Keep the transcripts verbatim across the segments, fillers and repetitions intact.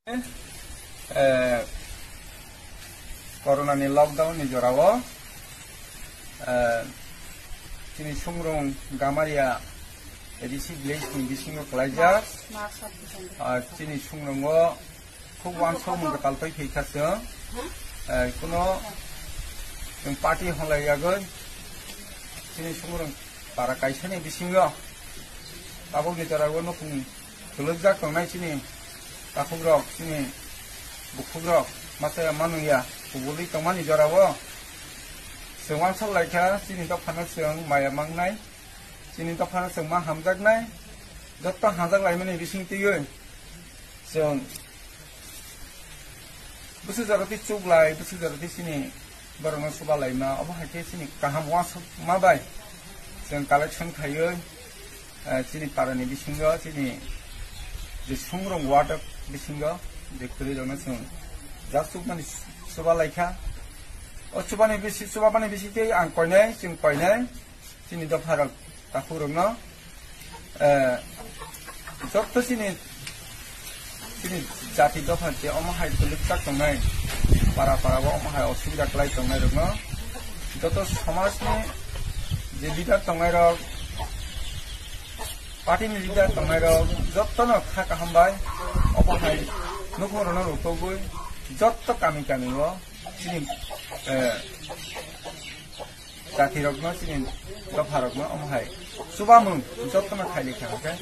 Eh, Corona ni lockdown ni jorao, eh, chini Sungrung Gamaria A D C village ni bisingo kalaijak. Ah, chini Sungrungo khub wansok mung kwtal pai phaikha chwng. Eh, kuno chwng party honglai yagwi chini Sungrung para kaisa ni bisingo tabuk ni jorao nukung Khulukjak tongnai chini takhukrok, chini bukhukrok, masa ya manu ya, kubulwi tongmani jorao. Chwng wansok laikha, chini dophano chwng maya mangnai, chini dophano chwng ma hamjaknai, jotto hamjak laimani bising twiwi. Chwng Bwswk jora tei chuklai, bwswk jora tei chini borokno chuba laima, obo hai khe chini kaham uansukma bai chwng collection khaiwi, eh, chini parani bisingo, chini je Sungrung ward bisingo je kwrwi rokno chwng jak chukmani chuba laikha. O chubani bisi, chubamani bising tei ang koinai, chwng koinai. Chini dopharok takhukrokno, eh, jotto chini, chini jati dopha je omo hai kwlwkjak tongnai, para para o omo hai osubida kwlai tongnai rokno, joto somajni je leader tongnai rok, party ni leader tongnai rok, jottono kha kaham bai omo hai nukhung rokno rutugwi jotto kami kami o chini, eh, jatirokno, chini dopharokno omo hai chubamung jottono khaili kha hwnkhe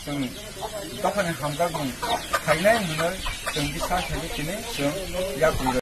chwng dophani hamjakmung khainai hwnwi chwng bisa khaidi tini chwng yapri